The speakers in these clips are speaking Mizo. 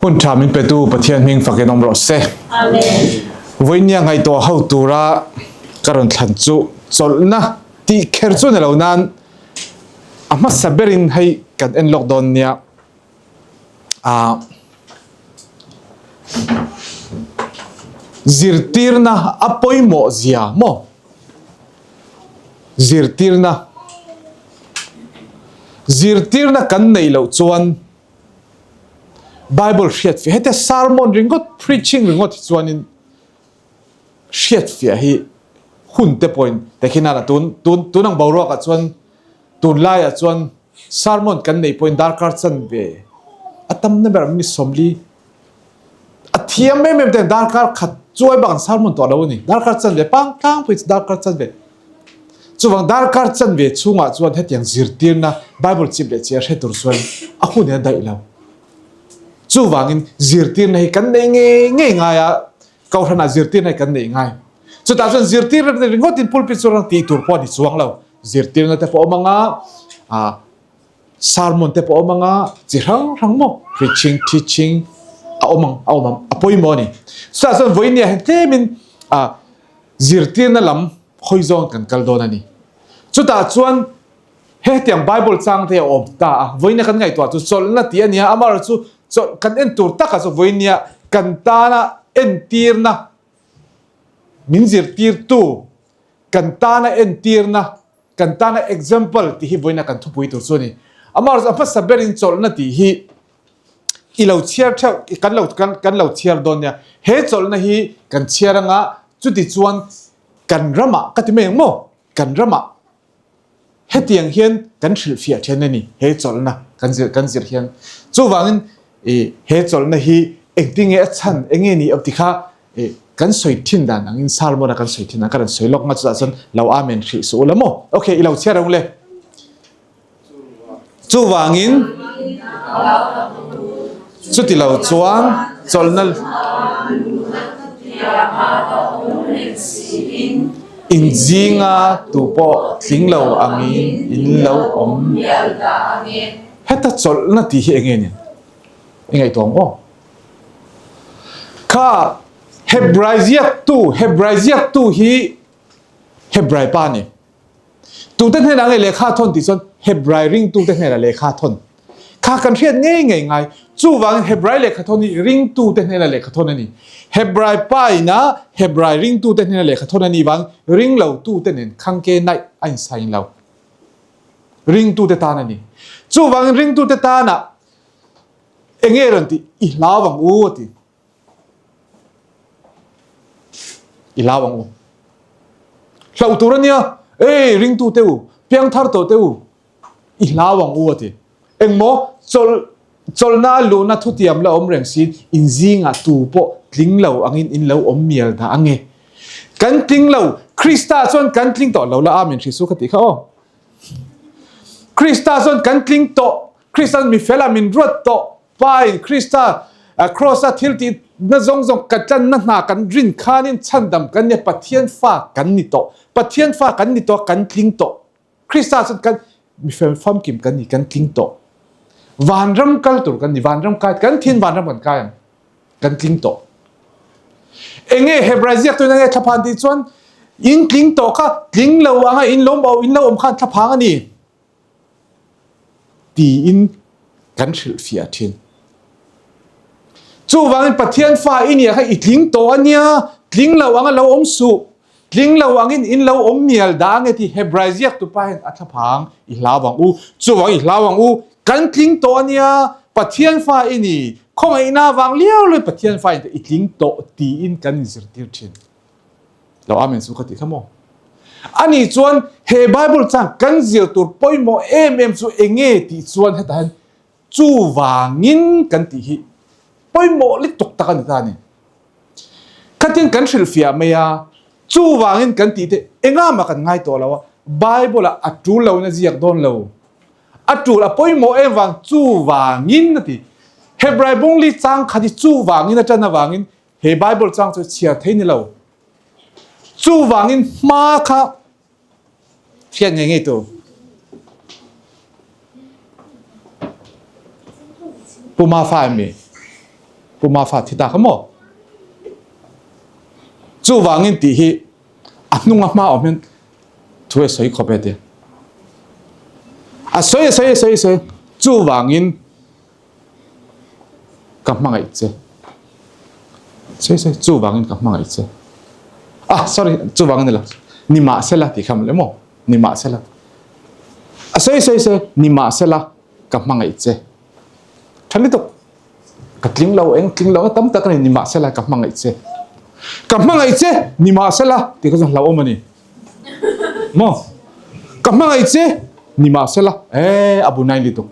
Hun tha min petu Pathian hming fakin awm rawh se. Vawinia ngaihtuah ho tura ka rawn thlan chu chawlhna tih kher chu ni lo nan a hmasa berin hei kan en lawk dawn nia. Ah zirtirna a pawimawh zia maw? Zirtirna Zirtirna kan neih loh chuan Bible hriatfiah hetia sermon ringawt preaching ringawt hi chuanin hriatfiah hi hun te pawhin tehkhin a tun tun tun ang boruakah chuan tunlaiah chuan sermon kan neih pawhin darkar chanve a tam na ber mi sawmli a thiam em em ten darkar khat chuai bak an sermon tawh lo a ni darkar chanve pang tlangpui chu darkar chanve Chuvang darkar chanve chhungah chuan hetiang zirtirna Bible chip leh chiah hre tur chuan a hun hi a daih lo. Chuvangin zirtirna hi kan nei ngei ngei ngai a, Kohhranah zirtirna hi kan neih ngai. Chutah chuan zirtirna te ringawtin pulpit chu rang tih tur pawh a ni chuang lo. Zirtirna te pawh awm anga, ah sermon te pawh awm anga, chi hrang hrang maw preaching, teaching a awm ang, a awm ang, a pawimawh a ni. Chutah chuan vawiin hian tlemin ah Zirtirna lam hawi zawng kan kal dawn a ni. Chutah chuan hetiang Bible chang te a awm ta a, vawiina kan ngaihtuah chu chawlhna tih a ni a, amaherawhchu chu chawlh kan en tur takah chu vawinia kan tana entirna min zirtirtu, kan tana entirna, kan tana example tih hi vawiina kan thupui tur chu a ni. Amaherawhchu a hmasa berin chawlhna tih hi I lo chhiar theuh, kan lo kan lo chhiar dawn nia. He chawlhna hi kan chhiar anga chuti chuan kan ramah ka ti mai ang maw? Kan ramah hetiang hian kan hrilhfiah then a ni he chawlhna kan zir kan zir hian. Chuvangin i he chawlhna hi engtinge a chhan enge ni ti kha i kan sawi thin dan angin sermon a kan sawi thin ang ka rawn sawi lawk nga chutah chuan lo amen hrih suh ula maw? Okay i lo chhiar ang le. Chuvangin, chuti lo chuan chawlhna in zinga tu pawh tling lo angin in lo awm. Heta chawlhna tih hi enge ni? I ngaihtuah ang aw. Kha Hebrai ziaktu, Hebrai ziaktu hi Hebrai pa a ni. Tute hnenah nge lehkha thawn tih chuan Hebrai ringtute hnenah lehkha thawn kha kan hriat ngei ngei ngai. Chuvangin Hebrai lehkha thawn hi ringtute hnena lehkha thawn a ni. Hebrai pa ina Hebrai ringtute hnena lehkha thawn a nih vang ringlotute nen khangke naih a insain lo. Ringtute tan a ni. Chuvangin ringtute tana enge rawn tih i hlau ang u a ti. I hlau ang u. Hlauh tur a nia, Ei, ringtu te u, piangthar tawh te u, i hlau ang u a ti. Engmaw, chawlh, chawlhna a luhna thutiam la awm reng siin in zingah tu pawh tling lo angin in lo awm mial dah ang e. Kan tling lo, Krista chuan kan tling tawh lo la, Amen Hrisu ka tih kha aw. Krista chuan kan tling tawh, Krista mi fela min ruat tawh, Pain Krista Kraws-a thil tihna zawng zawng ka tlanna hna kan rin khanin chhandam kan nia Pathian fa kan ni tawh. Pathian fa kan ni tawh a, kan tling tawh. Krista chuan kan mifel famkim kan ni, kan tling tawh. Vanram kal tur kan ni, vanram kai, kan thin vanram kan kai ang. Kan tling tawh. Enge Hebrai ziak tuin enge thlaphan tih chuan in tling tawh kha tling lo anga in lo in lo awm khan thlaphang a ni. Tiin kan hrilhfiah thin. Chuvangin Pathian fa i nia kha i tling tawh a nia, tling lo anga lo awm suh, tling lo angin in lo awm mial dah ange ti Hebrai ziaktu pa hian a thlaphang i hlau ang u. Chuvang i hlau ang u, kan tling tawh a nia, Pathian fa i ni, khawngaihna vang liau liau Pathian fa in i tling tawh tiin kan inzirtir thin. Lo amen chu ka ti kha maw? Ani chuan he Bible chang kan zir tur pawimawh em em chu enge tih chuan hetah hian chuvangin kan tih hi pawimawh lutuk tak a ni ta a ni. Khatin kan hrilhfiah mai a, chuvangin kan tih te engah mah kan ngai tawh lo a, Bible ah a tul lo in a ziak dawn lo. A tul a pawimawh em vang chuvangin a ti. Hebrai bungli chang khat hi chuvangin a tan avangin He Bible chang chu chhiar thei ni lo. Chuvangin hma kha hriat ngei ngei tur. Puma fa em mi? Pu Mafa thi ta kha maw? Chuvangin tih hi a hnunga hma awm hian thu a sawi khawp e ti. A sawi a sawi a sawi a sawi chuvangin ka hmangaih che. Sawi sawi chuvangin ka hmangaih che. Ah sorry chuvangin ni lo nimahsela tih kha mawle maw nimahsela. A sawi sawi sawi nimahsela ka hmangaih che. Tha lutuk. Ka tling lo eng tling lo tam tak a ni nimahsela ka hmangaih che. Ka hmangaih che nimahsela tih kha chuan hlauhawm a ni. Maw? Ka hmangaih che nimahsela eh a bu nai lutuk.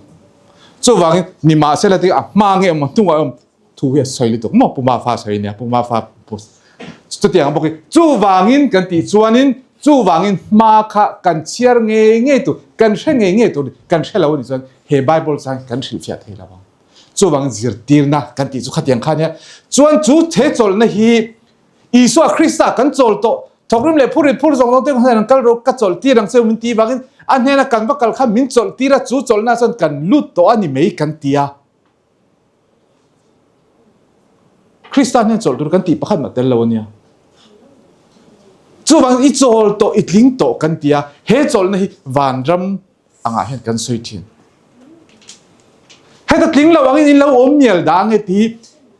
Chuvangin nimahsela tih a hma nge awm a hnungah awm thu hi a sawi lutuk maw Pu Mafa sawi nia Pu Mafa chutiang bawk hi chuvangin kan tih chuanin chuvangin hma kha kan chhiar ngei ngei tur kan hre ngei ngei tur kan hre lo a nih chuan he Bible chang kan hrilhfiah thei lo ang. Chuvang zirtirna kan tih chu khatiang kha nia. Chuan chu he chawlhna hi Isua Krista kan chawl tawh thawkrim leh phur rit phur zawng zawng te hnen an kal ro ka chawlh tir ang cheu min ti vangin a hnena kan va kal kha min chawlh tir a chu chawlhna chuan kan lut tawh a ni mai kan ti a. Krista hnen chawlh tur kan tih pakhat mah tel lo a nia. Chuvang i chawl tawh i tling tawh kan ti a he chawlhna hi vanram angah hian kan sawi thin. Heta tling lo angin in lo awm mial dah ange ti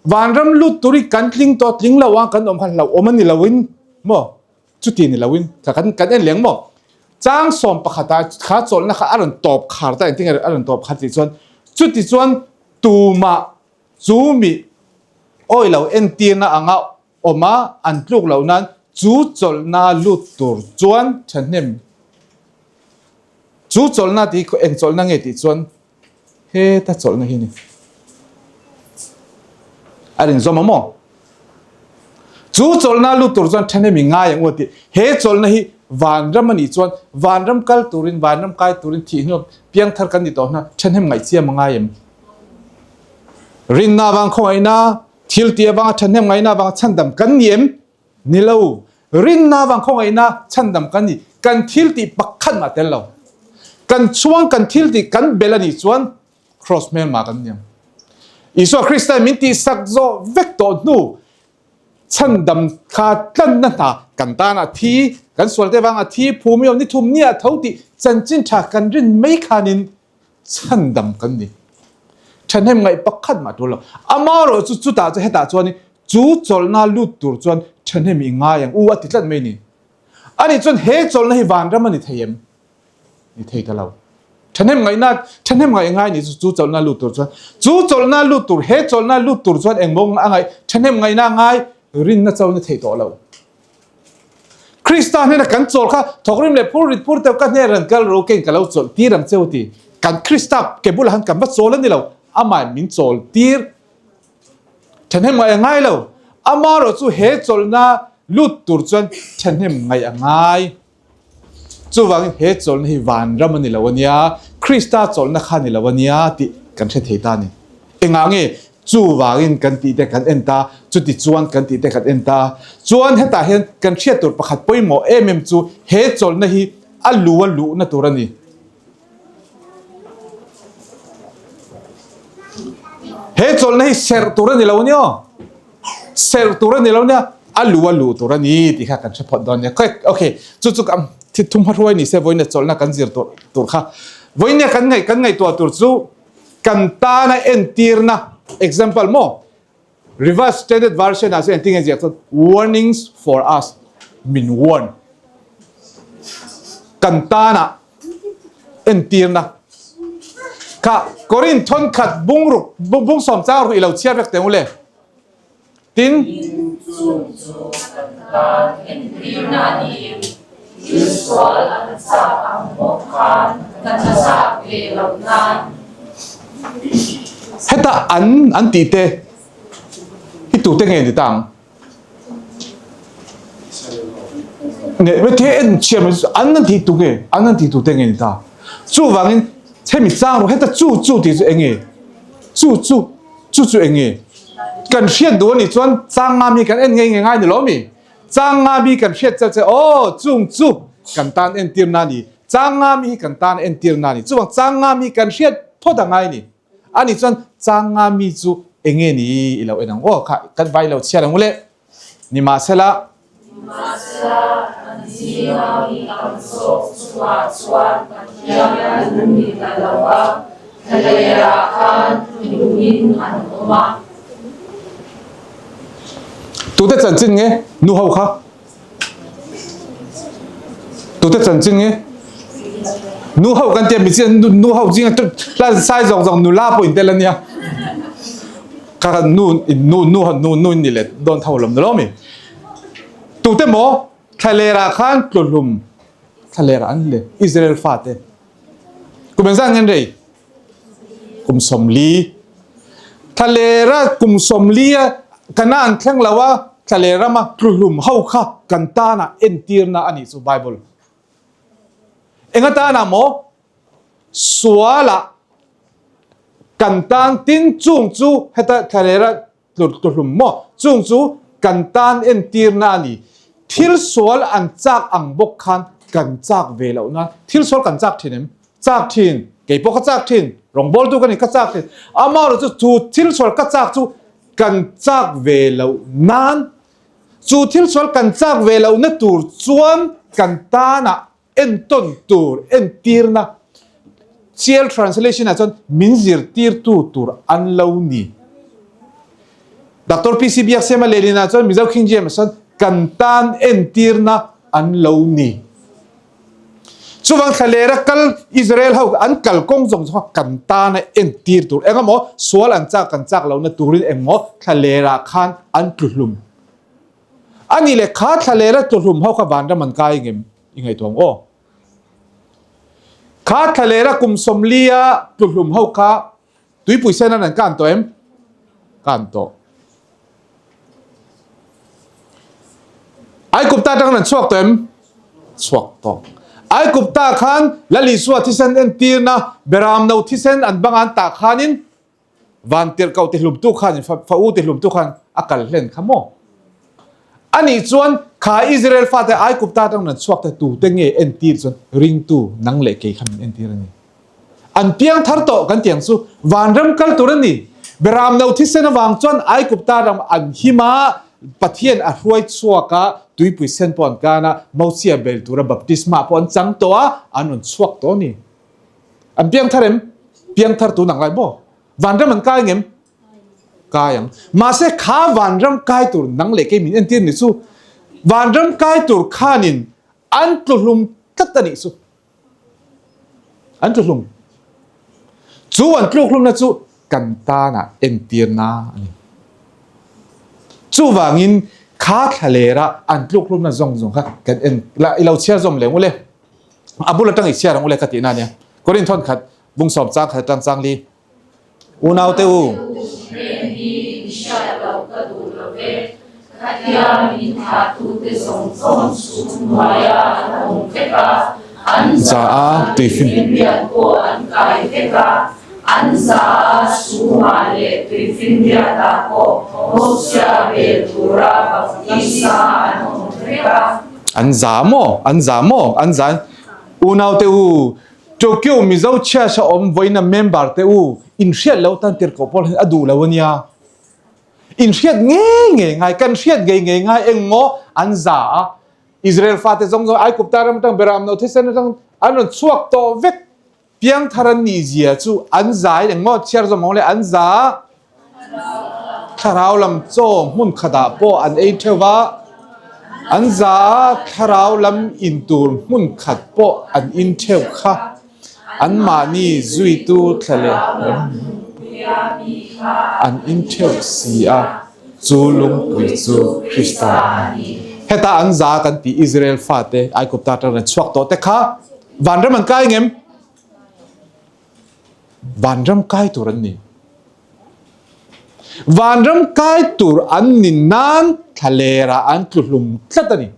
vanram lut tur i kan tling tawh tling lo ang kan awm khan hlauh awm a ni lo in maw chuti ni lo in kha kan kan en leng maw chang sawm pakhat ah kha chawlhna kha a rawn tawp khar ta engtin nge a rawn tawp khar tih chuan chuti chuan tumah chu mi awi lo entirna anga awm a, an tluk loh nan chu chawlhna lut tur chuan thahnem chu chawlhna tih hi eng chawlhna nge tih chuan heta chawlhna hi a ni. A rinzawm a maw? Chu chawlhna lut tur chuan thahnem i ngai ang u a tih. He chawlhna hi vanram a nih chuan vanram kal turin, vanram kai turin thih hnu piangthar kan ni tawh hna thahnem ngaih chiam a ngai em? Rinna vang khawngaihna Thil ti avanga ṭhahnem ngaihna avanga chhandam kan ni em? Ni lo. Rinna avang khawngaihna chhandam kan ni. Kan thil tih pakhat mah tel lo. Kan chhuang kan thil tih kan belh a nih chuan Kraws hmelma kan ni ang. Isua Krista min tihsak zawh vek tawh hnu chhandam kha tlanna hna kan tan a thi, kan sualte avanga thi phum i awm ni thum nia tho tih chanchin ṭha kan rin mai khanin chhandam kan ni. Thahnem ngaih pakhat mah tul lo. Amaherawh chu chutah chu hetah chuan chu chawlhna lut tur chuan thahnem i ngai ang u a ti tlat mai ni. Ani chuan he chawlhna hi vanram a ni thei em? Ni thei ta lo. Thahnem ngaihna thahnem ngaih ngai ni chu chu chawlhna lut tur chuan chu chawlhna lut tur he chawlhna lut tur chuan engmaw a ngaih thahnem ngaihna ngai rinna cho ni thei tawh lo. Krista hnena kan chawl kha thawkrim leh phur rit phur teuh ka hnen ran kal ro keng ka lo chawlh tir ang cheu ti. Kan Krista ke bulah han kan va chawl a ni lo, amah min chawl tir. Thahnem ngaih a ngai lo. Amaherawh chu he chawlhna lut tur chuan thahnem ngaih a ngai. Chuvangin he chawlhna hi vanram a ni lo a nia, Krista chawlhna kha a ni lo a nia tih kan hre thei ta a ni. Engah nge chuvangin kan tih te kan en ta, chuti chuan kan tih te kan en ta. Chuan hetah hian kan hriat tur pakhat pawimawh em em chu he chawlhna hi a lu a luhna tur a ni. He chawlhna hi serh tur a ni lo a nia aw. Serh tur a ni lo nia, a lu a luh tur a ni tih kha kan hre phawt dawn nia. Ok, chu chu ka thum hma hruai ni se vawiin chawlhna kan zir tur tur kha. Vawiin nia kan ngaih kan ngaihtuah tur chu kan tana entirna example maw Revised Standard Version ah chuan engtin nge ziak chuan warnings for us min warn kan tana entirna kha Korin thawnkhat bungruk bung sawm chang ruk i lo chhiar vek teh ule. Tin, Tin, chung chu kan tan entirna a niin, thil sual an chak ang bawk khan kan chak ve loh nan. Heta an an tih te hi tute nge ni ta ang? Nge heti en chhiar mai chu an an tih tu nge an an tih tute nge ni ta? Chuvangin hemi chang rawh heta chu chu tih chu eng nge? Chu chu Chu chu eng nge? Kan hriat duh a nih chuan chang nga mi kan en ngei ngei ngai ni lo mi? Chang nga mi kan hriat chel che aw chung chu kan tan entir na ni. Chang nga mi hi kan tan entir na ni. Chuvang chang nga mi kan hriat phawt a ngai ni. A nih chuan chang nga mi chu Enge ni i lo en ang aw kha kan vai lo chhiar ang u le. Nimahsela. Nimahsela, an zinga mi tam zawk chungah chuan Pathian an ni ta lo va, thlalerah khan tlumin an awm a. Tute chanchin nge nu ho kha? Tute chanchin nge? Nu ho kan tia mi chian nu ho zinga hlan sai zawng zawng nula pawh in tel ania. Kha kha nu nu nu nu nu in ni let dawn tho lawm lo mi. Tute maw thlalera khan tluhlum thlalera an le Israel fate. Kum engzat nge an rei? Kum 40. Thlalera kum 40 a Kanaan thleng lo a thlaler rama tluhlum ho kha kan tana entirna a nih chu Bible. Eng atana maw? Sualah kan tan tin chung chu heta thlalera Tluhlum maw? Chung chu kan tan entirna a ni. Thil sual an chak ang bawk khan kan chak ve loh nan thil sual kan chak thin em? Chak thin. Kei pawh ka chak thin. Rawngbawltu ka ni, ka chak thin. Amaherawh chu chu thil sual ka chak chu kan chak ve loh nan chu thil sual kan chak ve lohna tur chuan kan tanah Entawn tur entirna Chial translation ah chuan min zirtirtu tur an lo ni. Doctor PC Biaksiama Lehlin ah chuan Mizo King James ah chuan kan tan entirna an lo ni. Chuvang thlalera kal Israel ho an kal kawng zawng zawng kha kan tana entir tur engemaw sual an chak kan chak lohna turin engmaw thlalera khan an tluhlum A nih leh kha thlalera tluhlum ho kha vanram an kai ngem i ngaihtuah ang aw. Kha thlalera kum 40 a tluhlum ho kha tuipui sen an an kan tawh em? Kan tawh. Aikupta atang an chhuak tawh em? Chhuak tawh. Aikupta khan Lal Isua thisen entirna Beramno thisen an bang an tah khanin Vantirhkoh tihlumtu khan fa u tihlumtu khan a kal hlen kha maw? Anih chuan kha Israel fate Aigupta atang nan chhuak te tute nge entir chuan ringtu nang leh kei kha min entir a ni. An piang thar tawh kan tiang chu vanram kal tur a ni. Beram no thisen avang chuan Aigupta ram an him a, Pathian a hruai chhuak a, tuipui sen pawh an kan a, Mosia bel tura baptisma pawh an chang tawh a, an rawn chhuak tawh a ni. An piang thar em? Piang thar tun ang lai maw? Vanram an kai ngem? Kai ang. Mahse kha vanram kai tur nang leh kei min entir ni chu vanram kai tur khanin an tluhlum tlat a nih chu. An tluhlum. Chu an tlukhlumna chu kan tana entirna a ni. Chuvangin kha thlalera an tlukhlumna zawng zawng kha kan en la i lo chhiar zawm leh ngule. A bul atang i chhiar ang ule ka tihna ania. Korin thawn khat bung sawm chang khat atang chang li. Unau te u. Heng hi i hriat loh ka duh lo ve. Khatia min thlahtute zawng zawng chu hnuaia an awm vek a, an za a tuifinriat pawh an kai vek a, an za a sumah leh tuifinriatah pawh Mosia bel tura baptisa an awm vek a. An za maw? An za maw? An za Unau te u, Tokyo Mizo Church a awm vawiina member te u, inhriat lo tan tirhkoh pawl hian a duh lo a nia. Inhriat ngei ngei ngai, kan hriat ngei ngei ngai eng maw an za a. Israel fate zawng zawng Aigupta ram atang Beram no thisen atang an rawn chhuak tawh vek. Piangthar an nih zia chu an za in engmaw chhiar zawm ang le an za thlarau lam chaw hmun khatah pawh an ei theuh va, an za thlarau lam in tur hmun khat pawh an in theuh kha anmahni zuitu thla leh an in theuh si a, chu lungpui chu Krista a ni. Heta an za kan tih Israel fate Aigupta atang rawn chhuak tawh te kha Vanram an kai ngem? Vanram kai tur an ni. Vanram kai tur an ni nan thlalera an tluhlum tlat a ni.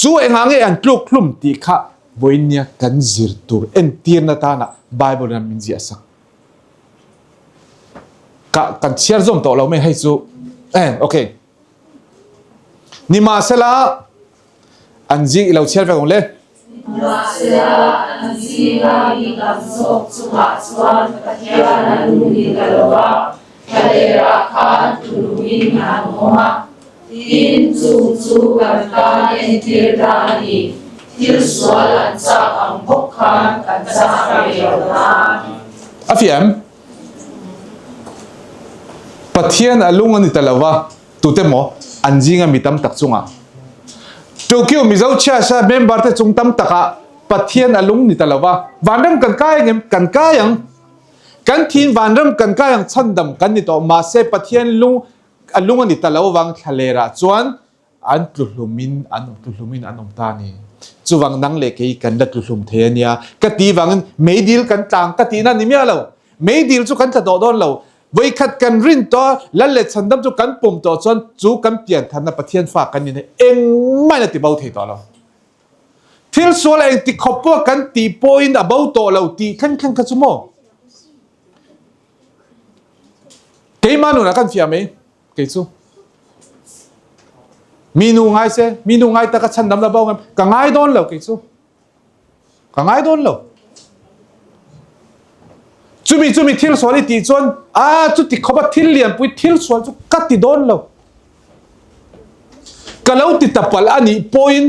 Chu engah nge an tluk hlum tih kha vawinia kan zir tur entirna tana Bible in min ziah sak. Ka kan chhiar zawm tawh lo mai hei chu. Eh, okay. Nimahsela An zing i lo chhiar vek ang le. Nimahsela, an zinga mi tam zawk chungah chuan Pathian an ni ta lo va. Thlalerah khan tuluin an awm a, tin chung chu kan tan entir ta a ni. Thil sual an chak ang bawk khan kan chak ve lo nan. A fiah em? Pathian a lung a ni ta lo va, tute maw an zinga mi tam tak chungah. Tokyo Mizo Church-a member te chung tam takah Pathian a lung ni ta lo va, vanram kan kai ang em? Kan kai ang. Kan thin vanram kan kai ang chhandam kan ni tawh mahse Pathian lung a lung a ni ta lo vang thlalerah chuan an tluhlumin an awm tluhlumin an awm ta a ni. Chuvang nang leh kei kan la tluhlum thei a nia ka tih vangin meidil kan tlang ka tihna ni miah lo. Meidil chu kan tla tawh dawn lo. Vawikhat kan rin tawh a, lal leh chhandam chu kan pawm tawh chuan chu kan piantharna Pathian fa kan ni engmah in a ti bo thei tawh lo. Thil sual engti khawp pawh kan tih pawhin a bo tawh lo tih thleng thleng kha chu maw? Keimah nunah kan fiah mai kei chu. Mi nu ngai se, mi nu ngai taka chhandam la bo ngam ka ngai dawn lo kei chu. Ka ngai dawn lo. Chumi chumi thil sual i tih chuan a chuti khawpa thil lianpui thil sual chu ka ti dawn lo. Ka lo ti ta palh a nih pawhin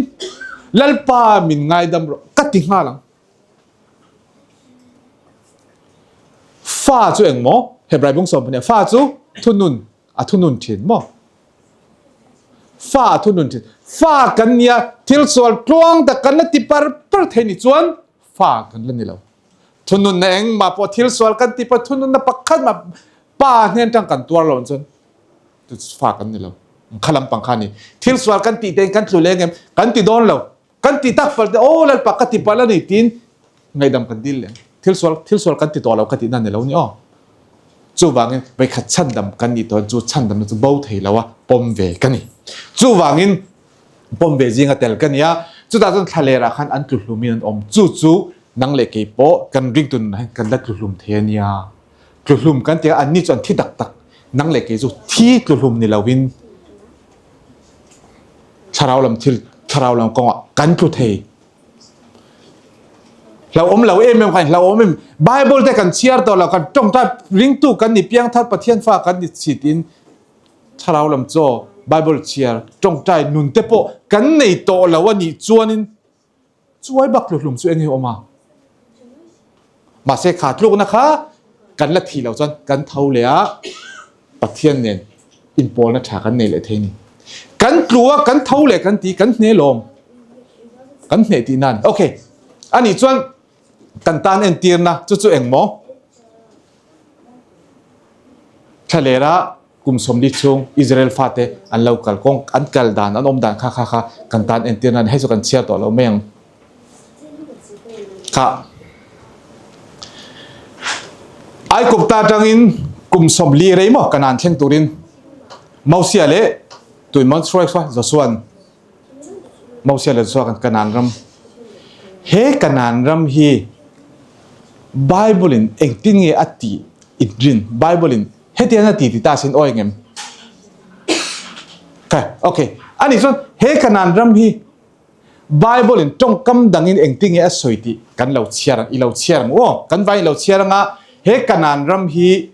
Lalpa min ngaidam rawh ka ti nghal ang. Fa chu eng maw? Hebrai bung 12 fa chu thunun a thunun thin maw? Fa a thunun thin. Fa kan nia thil sual tluang tak kan la ti par par thei ni chuan fa kan la ni lo. Thunun na eng mah pawh thil sual kan ti pawh thunun na pakhat mah pa hnen tang kan tuar lo chuan fa kan ni lo. Kha lampang kha ni. Thil sual kan tih tein kan tlu leng em? Kan ti dawn lo. Kan ti tak pal te aw lalpa ka ti palh a ni tiin ngaihdam kan dil leh. Thil sual thil sual kan ti tawh lo ka tihna ni lo ni aw. Chuvangin vawikhat chhandam kan nih tawh chu chhandamna chu bo thei lo a pawm ve ka ni. Chuvangin pawm ve zinga tel ka ni a. Chutah chuan thlalerah khan an tluhlumin an awm. Chu chu nang leh kei pawh kan ringtu nunah hian kan la tluhlum thei a nia. Tluhlum kan ti a, anni chu an thi tak tak. Nang leh kei chu thi tluhlum ni loin thlarau lam thil, thlarau lam kawngah kan tlu thei. Hlauhawm lo em em khan hlauhawm em. Bible te kan chhiar tawh lo, kan tawngtai ringtu kan ni piangthar Pathian fa kan ni chhit in thlarau lam chaw Bible chhiar tawngtai nun te pawh kan nei tawh lo a nih chuanin Chuai bak tluhlum chu eng hi awm a? Mahse kha tlukna kha kan la thih loh chuan kan tho leh a, Pathian nen inpawlna tha kan nei leh thei ni. Kan tlu a, kan tho leh kan ti, kan hne lawm. Kan hneh tih nan. Okay. Anih chuan kan tan entirna chu chu eng maw? Thlalera kum 40 chhung Israel fate an lo kal kawng an kal dan an awm dan kha kha kha kan tan entir nan hei chu kan chhiar tawh lo mai ang kha Aikupta atangin kum 40 rei maw Kanaan thleng turin Mosia leh tuimawn hruai kha Josuan Mosia leh Joshua kan Kanaan ram he Kanaan ram hi Bible in engtin nge a tih in rin Bible in hetiang a ti ti ta sin awi ngem okay okay ani chuan he Kanaan ram hi Bible in tawngkam dangin engtin nge a sawi tih kan lo chhiar ang i lo chhiar ang aw kan vai lo chhiar anga he Kanaan ram hi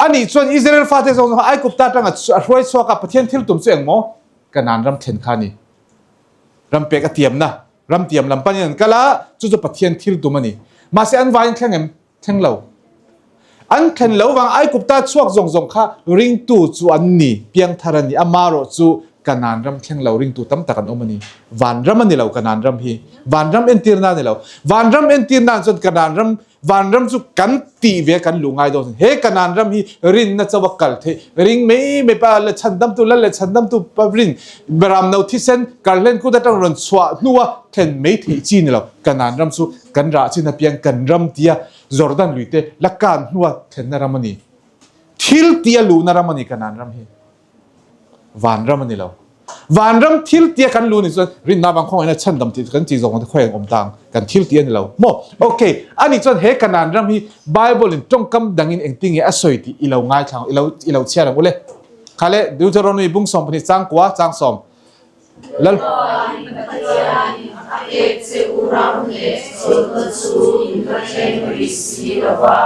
ani chuan Israel fate zawng zawng Aikupta atanga a hruai chhuak a Pathian thil tum chu engmaw Kanaan ram thlen kha a ni. Ram pek a tiamna, ram tiam lam panin an kal a, chu chu Pathian thil tum a ni. Mahse an vaiin thleng em? Thleng lo. An thlen lo vang Aikupta chhuak zawng zawng kha ringtu chu an ni, piangthar a ni. Amarawh chu Kanaan ram thleng lo ringtu tam tak an awm a ni. Vanram a ni lo Kanaan ram hi. Vanram entirna a ni lo. Vanram entirna chuan Kanaan ram Vanram chu kan tih ve kan luh ngai dawn. He Kanaan ram hi rinna chauh a kal theih. Ring mai mai pa le chhandamtu lal leh chhandamtu pa rin Beramno thisen karhlen kut atang rawn chhuah hnua thlen mai theih chi ni lo. Kanaan ram chu kan rah chin apiang kan ram tia Jordan lui te la kan hnua thlenna ram a ni. Thil tia luhna ram a ni Kanaan ram hi. Vanram a ni lo. Vanram thil tia kan lu ni chuan rinna vang khawngaihna chhandam tih kan tih zawng te khawi ang awm tang kan thil tih a ni lo maw? Okay, ani chuan he Kanaan ram hi Bible in tawngkam dangin engtin nge a sawi tih i lo ngaithla ang, i lo i lo chhiar ang ule. Khale Deuteronomy bung 12 chang kua chang sawm. Lal Pathianin a pek che u ram leh chawlhna chu in la thleng rih si lo va.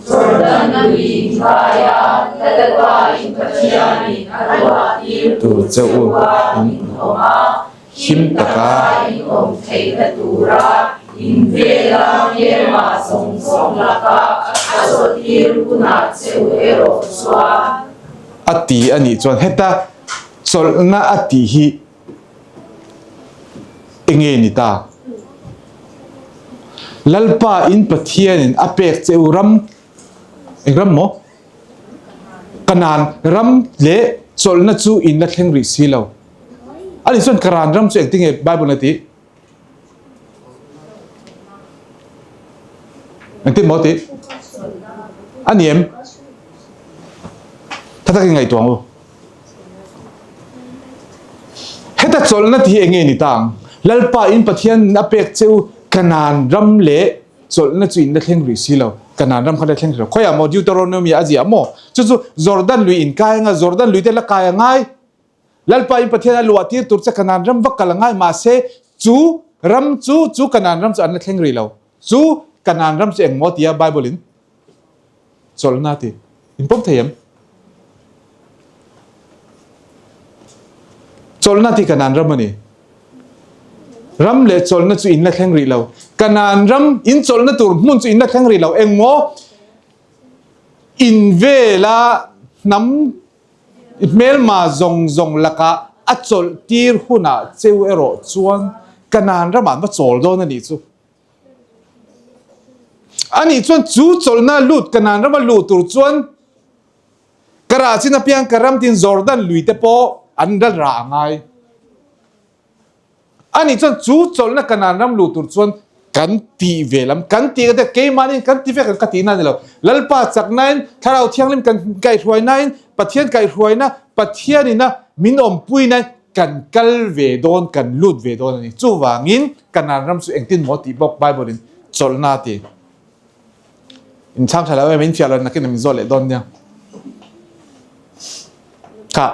Jordan lui in kai a, Lalpa in Pathianin a luahtir tur che u a in awm a, him taka in awm theihna tura in vela hmelma zawng zawng laka a chawlhtir hunah che u erawh chuan. A ti a nih chuan heta chawlhna a tih hi Enge ni ta? Lalpa in Pathianin a pek che u ram, eng ram maw? Kanaan ram leh chawlhna chu in la thleng rih si lo. Ani chuan Kanaan ram chu engtin nge Bible a tih? Engtin maw tih? A ni em? Tha takin ngaihtuah ang u. Heta chawlhna tih hi enge ni ta ang? Lalpa in Pathian a pek che u Kanaan ram leh chawlhna chu in la thleng rih si lo. Kanaan ram kha la thleng rih lo. Khawiah maw Deuteronomy a ziah maw? Chu chu Jordan lui in kai anga Jordan lui te la kai a ngai. Lalpa in Pathian a luah tir tur che Kanaan ram va kal a ngai mahse chu ram chu chu Kanaan ram chu an la thleng rih lo. Chu Kanaan ram chu eng maw tia Bible in chawlhna ti in pawm thei em? Chawlhna ti Kanaan ram a ni. Ram leh chawlhna chu in la thleng rih lo. Kanaan ram in chawlhna tur hmun chu in la thleng rih lo. Eng maw? In vela hnam hmelma zawng zawng lakah a chawlh tir hunah cheu erawh chuan Kanaan ramah an va chawl dawn a nih chu. Anih chuan chu chawlhna lut Kanaan rama luh tur chuan ka rah chin apiang ka ram tin Jordan lui te pawh an ral rah a ngai. Anih chuan chu chawlhna Kanaan ram luh tur chuan kan tih ve lam, kan tih ka tia keimahni kan ti vek ang ka tihna a ni lo. Lalpa chaknain Thlarau Thianghlim kan kaihhruainain Pathian kaihhruaina Pathianina min awmpuinain kan kal ve dawn, kan lut ve dawn a ni. Chuvangin Kanaan ram chu engtin maw tih bawk Bible in chawlhna a ti. In chhang tha lo em, in fiah lo nakin min zawh leh dawn nia. Kha.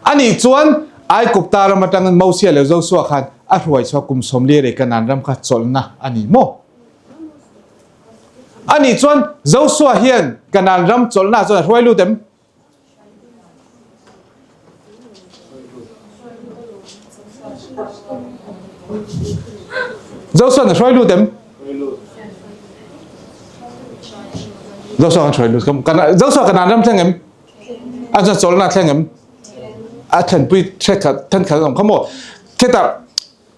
Ani chuan Aikupta ram atangin Mosia leh Josua khan a hruai chhuak kum 40 rei Kanaan ram kha chawlhna a ni maw? Ani chuan Josua hian Kanaan ram chawlhna chuan a hruai lut em? Joshua na hruai lut em? Joshua kan hruai lut. Kan Joshua kan ram thleng em? A chuan chawlhna thleng em? A thlenpui thenkhat thenkhat an awm kha maw? Kheta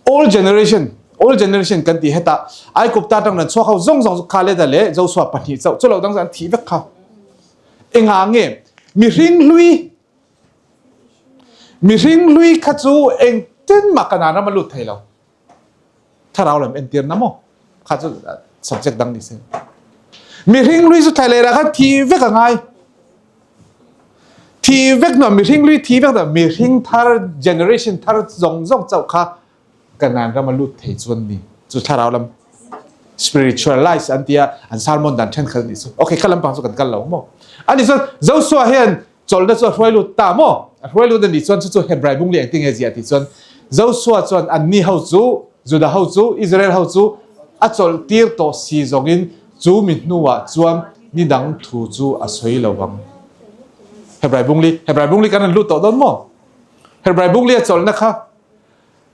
old generation old generation kan ti heta Aikupta atang ran chhuak ho zawng zawng chu Khaleda leh Joshua pahnih chauh chu lo dang chu an thih vek kha. Engah nge mihring hlui mihring hlui kha chu engtin mah Kanaan ram a lut thei lo. Thlarau lam entir na maw? Kha chu subject dang ni se. Mihring hlui chu thlai leh kha thi vek a ngai. Thi vek no mihring hlui thi vek no mihring thar generation thar zawng zawng chauh kha Kanaan ram a lut thei chuan ni chu thlarau lam spiritualize an tia an sermon dan thenkhat ni chu okay kha lampang chu kan kal lo maw ani chuan Joshua hian chawlhna chu a hruai lut ta maw a hruai lut ani chuan chu chu Hebrai bung li engtin nge zia ti chuan Joshua chuan anni ho chu Juda ho chu Israel ho chu a chawlh tir tawh si zawngin chu mi hnuah chuan ni dang thu chu a sawi lo vang Hebrai bung li Hebrai bung li kan an lut tawh dawn maw Hebrai bung li a chawlhna kha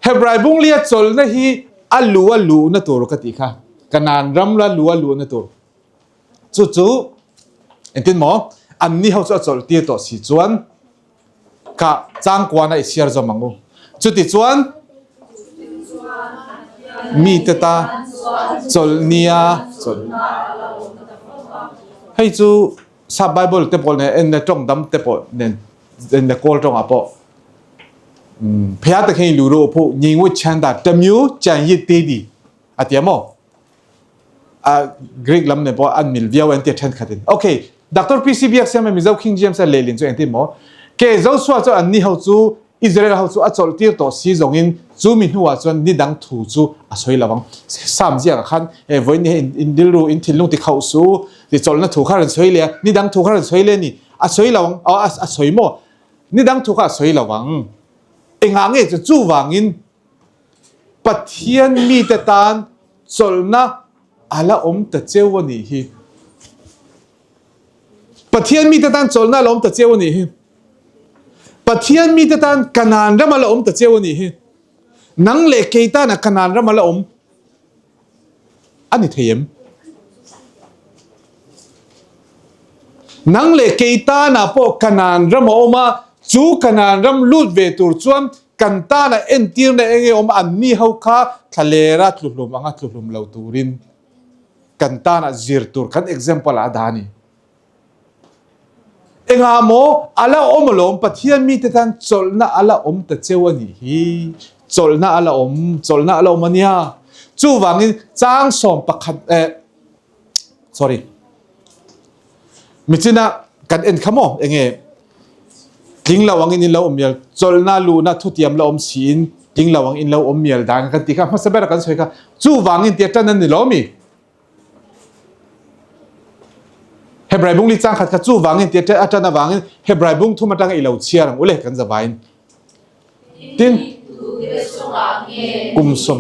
Hebrai bunglia chawlhna hi a lu a luhna tur ka tih kha. Kanaan ram la lu a luhna tur. Chu chu engtin maw anni ho chu a chawlh tir tawh si chuan ka changkuana i chhiar zawm ang u. Chuti chuan mite ta chawlh nia chawlh. Hei chu sap Bible te pawh nen en le tawng dam te pawh nen en le kawl tawngah pawh Phia te khin lu ro phu ni ngu chan da tamyu chan yi te di a tia mo a Greek lam ne po an mil viau an tia then khatin okay Dr. PC Biak siam Mizo King James a lelin chu engtin mo ke Joshua chu an ni ho chu Israel ho chu a chol tir to si zong in chu mi hnuah chuan ni dang thu chu a soi lawang sam zia khan e voi ni in dilru in thinlung ti khau su ti cholna thu kha ran soi le ni dang thu kha ran soi le ni a soi lawang a soi mo Ni dang thu kha a sawi lo ang. Engah nge chu chuvangin Pathian mite tan chawlhna a la awm ta cheu a nih hi. Pathian mite tan chawlhna a la awm ta cheu a nih hi. Pathian mite tan Kanaan ram a la awm ta cheu a nih hi. Nang leh kei tana Kanaan ram a la awm a ni thei em? Nang leh kei tana pawh Kanaan ram a awm a, chu Kanaan ram lut ve tur chuan kan tana entirna eng nge awm a, anni ho kha thlalera tluhlum anga tluhlum lo turin kan tana zir tur kan example ah a dah a ni. Engah maw a la awm alawm Pathian mite tan chawlhna a la awm ta cheu a nih hi. Chawlhna a la awm, chawlhna a la awm a nia. Chuvangin chang 11 eh sorry michina kan en kha maw enge tling lo angin in lo awm mial chawlhna luhna thutiam la awm siin tling lo ang in lo awm mial dan kan ti kha hmasa bera kan sawi kha chuvangin tia tan an ni lo mi. Hebrai bung li chang khat kha chu wangin tia a tan awangin Hebrai bung thum atanga i lo chhiar ang ule kan zavain. Tin kum som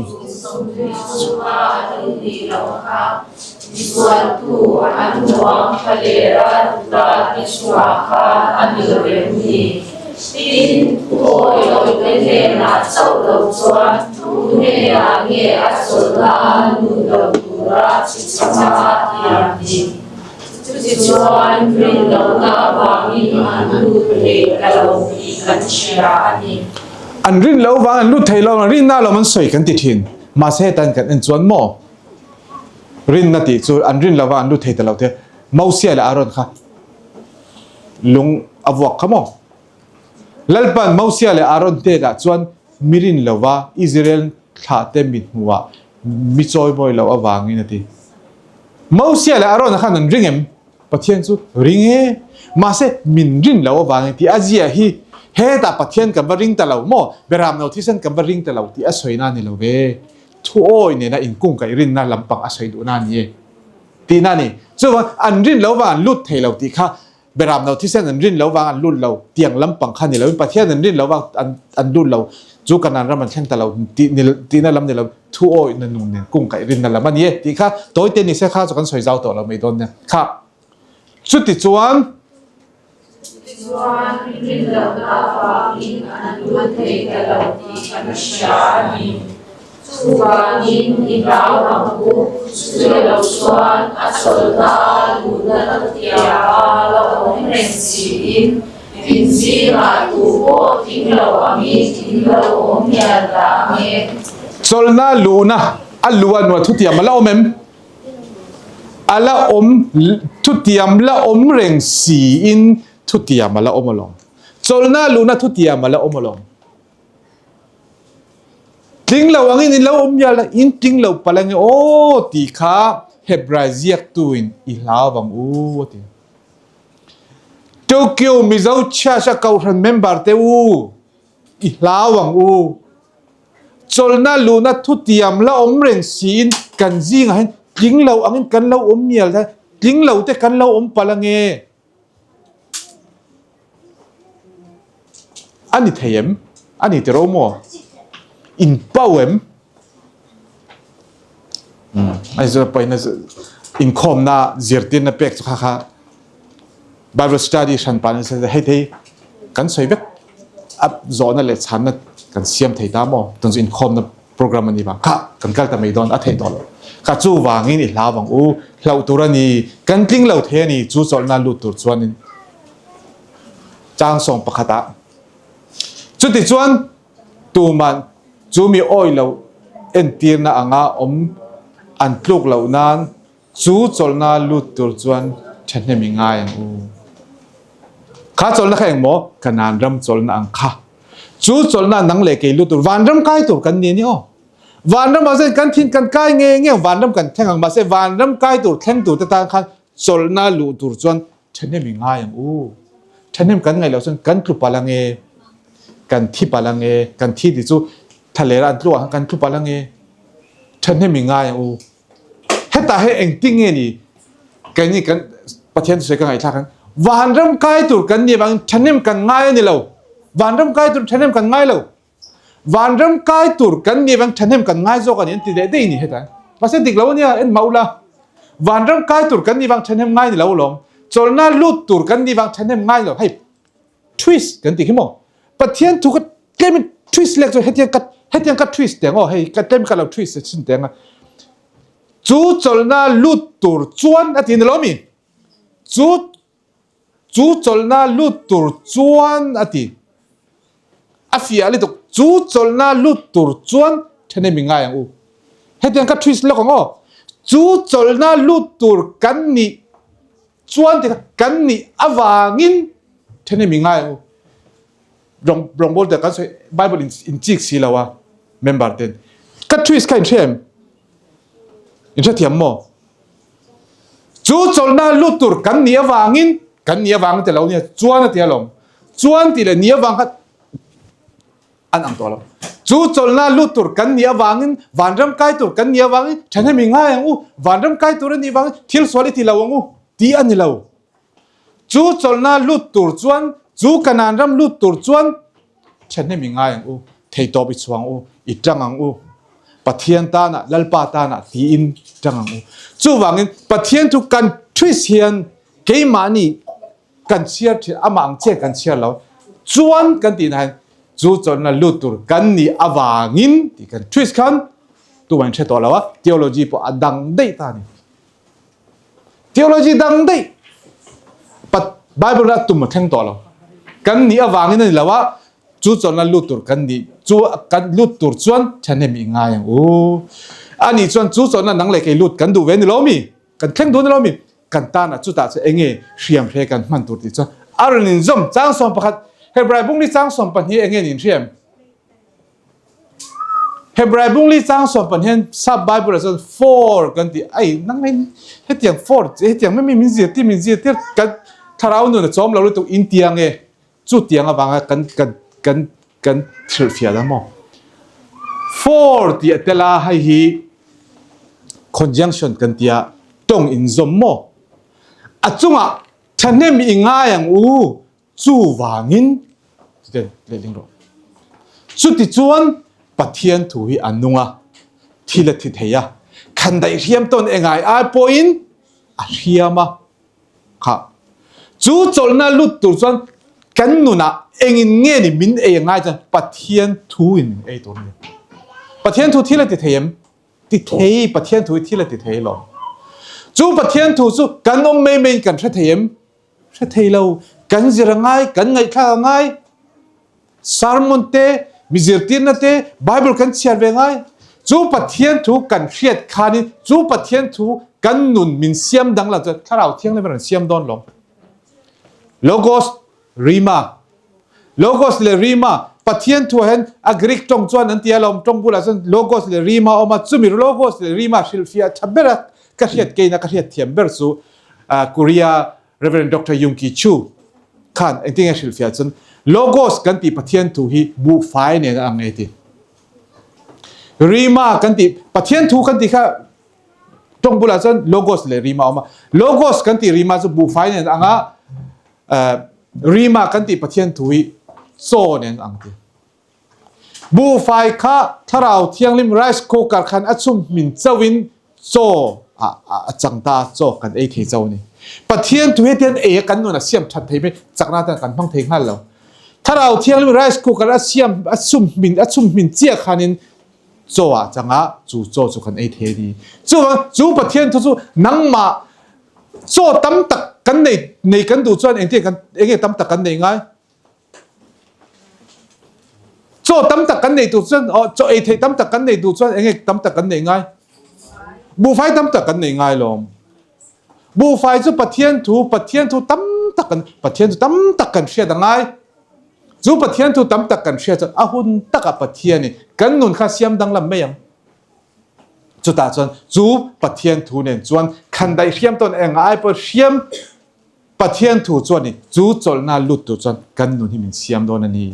Tin, thuawi lote hnenah chauh lo chuan tu hnenah nge a chawlhna a lut lo tura chhichhama a tiam ni? Chutichuan, rin lohna avangin an lut thei ta lo tih kan hria a ni. An rin loh vang an lut thei lo, an rinna lawm an sawi kan ti thin. Mahse hetan kan en chuan maw rinna tih chu an rin lova an lut thei ta lo te Mosia leh Aaron kha Lung a vuak kha maw? Lalpan Mosia leh Aaron hnenah chuan mi rin lova Israel thlahte mi hnuah mi chawimawi loh avangin a ti. Mosia leh Aaron-a khan an ring em? Pathian chu ring e. Mahse, min rin loh avangin tih a ziah hi hetah Pathian kan va ring ta lo maw? Beram no thisen kan va ring ta lo tih a sawina a ni lo ve. Thuawi nena inkungkaih rinna lampang a sawi duhna a ni e. Tihna a ni. Chuvang an rin lo vang an lut thei lo tih kha Beram no thisen an rin lo vang an lut lo tiang lampang kha ni loin Pathian an rin lo vang an an lut lo chu Kanan ram an thleng ta lo tih ni tihna lam ni lo thu awihna nun nen kungkaih rinna lam a ni e tih kha tawite ni se kha chu kan sawi zau tawh lo mai dawn nia kha chuti chuan Chutichuan rinlohna avangin an lut thei ta lo tih kan hria a ni. Chuvangin i hlau ang u, chute lo chuan a chawlhna a luhna thutiam a la awm reng siin in zingah tu pawh tling lo angin in lo awm mial dah ang e. Chawlhna luhna a luh a nuah thutiam a la awm em? A la awm, thutiam la awm reng siin thutiam a la awm alawm. Chawlhna luhna thutiam a la awm alawm. Tling lo angin in lo awm mial a, in tling lo palh ange aw tih kha Hebrai ziaktuin i hlau vang u a ti. Tokyo Mizo Church a Kohhran member te u i hlau ang u. Chawlhna luhna thutiam la awm reng siin kan zingah hian tling lo angin kan lo awm mial a, tling lo te kan lo awm palh ange. A ni thei em? A ni tiro maw? In pau em? Ai chu paina inkhawmna zirtirna pek chu kha kha Bible study hran pa ni se hei thei kan sawi vek a zawhna leh chhanna kan siam thei ta maw tun chu inkhawmna program a ni vang kha kan kal ta mai dawn a theih tawh lo kha chu vangin i hlau vang u hlauh tur a ni kan tling lo thei a ni chu chawlhna lut tur chuanin chang sawng pakhatah chuti chuan tuman chu mi awi lo entirna anga awm an tluk loh nan Chu chawlhna lut tur chuan thahnem i ngai ang u. Kha chawlhna kha engmaw? Kanaan ram chawlhna ang kha. Chu chawlhna nang leh kei lut tur, vanram kai tur kan ni a ni aw. Vanramah chuan kan thin kan kai nge nge ang, vanram kan thleng ang, mahse vanram kai tur thleng tur te tan khan chawlhna luh tur chuan thahnem i ngai ang u. Thahnem kan ngaih loh chuan kan tlu palh ang e, kan thi palh ang e, kan thi tih chu thlaler an tlu ah khan kan tlu palh ang e, thahnem i ngai ang u. Hetah hian engtin nge ni keini kan Pathian thusawi ka ngaihthlak khan vanram kai tur kan nih avangin thahnem kan ngai a ni lo. Vanram kai tur thahnem kan ngai lo. Vanram kai tur kan nih avangin thahnem kan ngai zawk a ni an ti leh daih ni hetah. Mahse dik lo a nia en mah ula. Vanram kai tur kan nih avang thahnem ngai ni lo alawm. Chawlhna lut tur kan nih vang thahnem ngai lo. Hei twist kan tih khi maw? Pathian thu ka tlem in twist lek chu hetiang ka hetiang ka twist teng aw hei ka tlem ka lo twist chin teng a. Chu chawlhna lut tur chuan a ti ni lo mi? Chu Chu chawlhna lut tur chuan a ti. A fiah lutuk. Chu chawlhna lut tur chuan then mi ngai ang u. Hetiang ka twist lawk ang aw. Chu chawlhna lut tur kan nih chuan ti kha kan nih avangin then mi ngai ang u. Rawng rawngbawl te kan sawi Bible in in chik si lo a member ten. Ka twist kha in hria em? In hrethiam maw? Chu chawlhna lut tur kan nih avangin, kan nih avangin ti lo nia, chuan a ti alawm. Chuan tih leh nih avang kha an ang tawh lo. Chu chawlhna lut tur kan nih avangin, vanram kai tur kan nih avangin, thahnem i ngai ang u, vanram kai tur a nih avangin thil sual i ti lo ang u tih a ni lo. Chu chawlhna lut tur chuan, chu Kanaan ram lut tur chuan Thahnem i ngai ang u, theitawp i chhuang u, i tang ang u. Pathian tanah, Lalpa tanah tiin tang ang u. Chuvangin Pathian chu kan twist hian keimahni kan chhiar thin, amah ang chiah kan chhiar lo. Chuan kan tihna hian chu chawlhna lut tur kan nih avangin tih kan twist khan tumah in hre tawh lo a, theology pawh a dang daih ta a ni. Theology dang daih pat Bible a tum a thleng tawh lo. Kan nih avangin a ni lo a, chu chawlhna lut tur kan nih chu kan lut tur chuan thahnem i ngai ang u. Ani chuan chu chawlhna nang leh kei lut kan duh ve ni lo mi? Kan thleng duh ni lo mi? Kan tan ah chutah chu enge hriam hre kan hman tur tih chuan a rawn inzawm chang 11 Hebrai bung ni chang 12 enge nin hriam? Hebrai bungli chang 12 hian sap Bible ah chuan for kan ti ai nang mai hetiang for hetiang mai min zir tir min zir tir kan thlarau nun a chawm lo lutuk in tiang e chu tiang avanga kan kan kan kan hrilhfiah la maw for tih a tel a hei hi conjunction kan tia tawng inzawm maw a chungah thahnem i ngai ang u Chuvangin, chute lehling rawh. Chutichuan Pathian thu hi a nung a, thil a thi thei a, khandaih hriam tawn engai ai pawhin a hriam a kha. Chu chawlhna lut tur chuan kan nunah engin nge ni min ei a ngai chuan Pathian thu in min ei tur a ni. Pathian thu thil a ti thei em? Ti thei, Pathian thu hi thil a ti thei lo. Chu Pathian thu chu kan awm mai maiin kan hre thei em? Hre thei lo, kan zir a ngai, kan ngaihthlak a ngai. Sermon te, mi zirtirna te, Bible kan chhiar ve ngai. Chu Pathian thu kan hriat khanin, chu Pathian thu kan nun min siam dang lo chuan Thlarau Thianghlim a rawn siam dawn lo. Logos, Rhema. Logos leh Rhema, Pathian thu ah hian a Greek tawng chuan an ti a lawm, tawng bulah chuan Logos leh Rhema a awm a, chumi Logos leh Rhema hrilhfiah tha ber a ka hriat keina ka hriat thiam ber chu Korea Rev. Doctor Yung Ki Chu khan engtin nge hrilhfiah chuan Logos kan tih Pathian thu hi buhfai nen a ang e ti. Rhema kan tih Pathian thu kan tih kha tawng bulah chuan Logos leh Rhema a awm a. Logos kan tih Rhema chu buhfai nen a ang a, Rhema kan tih Pathian thu hi chaw nen a ang ti. Buhfai kha Thlarau Thianghlim rice cooker khan a chhum hmin chauhin chaw a chang ta, chaw kan ei thei chauh a ni. Pathian thu hetian ei a kan nun a siam that thei mai, chakna tan kan hmang thei nghal lo. Thlarau Thianghlim rice cooker a siam a chhum hmin a chhum hmin chiah khanin chaw ah chang a, chu chaw chu kan ei thei a ni. Chuvang chu Pathian thu chu nangmah chaw tam tak kan nei nei kan duh chuan engtin kan enge tam tak kan neih ngai? Chaw tam tak kan nei tur chuan aw chaw ei theih tam tak kan nei duh chuan enge tam tak kan neih ngai? Buhfai tam tak kan neih ngai lawm. Buhfai chu Pathian thu, Pathian thu tam tak kan Pathian thu tam tak kan hriat a ngai. Chu Pathian thu tam tak kan hriat chuan a hun takah Pathianin kan nun kha siam danglam mai ang. Chutah chuan chu Pathian thu nen chuan khandaih hriam tawn eng ai pawh hriam Pathian thu chuan i chu chawlhna lut tur chuan kan nun hi min siam dawn a ni.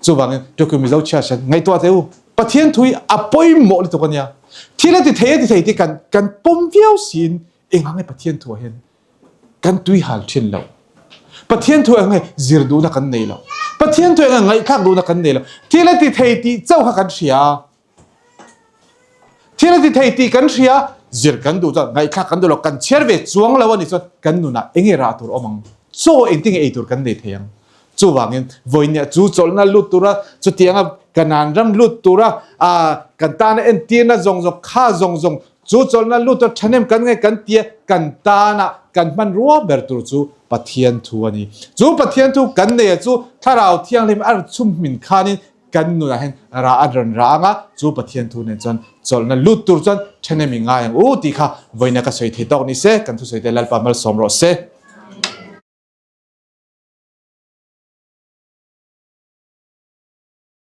Chuvangin Tokyo Mizo Church hian ngaihtuah teh u, Pathian thu hi a pawimawh lutuk a nia. Thil a ti thei a ti thei tih kan kan pawm viau siin engah nge Pathian thuah hian kan tui hal thin lo. Pathian thu eng nge zir duhna kan nei lo. Pathian thu eng nge ngaihthlak duhna kan nei lo. Thil a ti thei tih chauh kha kan hria. Thil a ti thei tih kan hria. zir kan duh chuan ngaihthlak kan duh lo, kan chhiar ve chuang lo a nih chuan kan nunah eng nge rah tur awm ang? Chaw engtin nge ei tur kan nei thei ang? Chuvangin vawinia chu chawlhna lut tura chutianga Kanaan ram lut tura kan tana entirna zawng zawng kha zawng zawng chu chawlhna lut tura thahnem kan ngai kan tia kan tana kan hmanrua ber tur chu Pathian thu a ni. Chu Pathian thu kan neia chu Thlarau Thianghlim a rawn chhum hmin khanin kan nunah hian rah a rawn rah ang a, chu Pathian thu nen chuan chawlhna lut tur chuan thahnem i ngai ang u tih kha vawiina ka sawi thei tawk ni se, kan thusawi te Lalpa malsawm rawh se.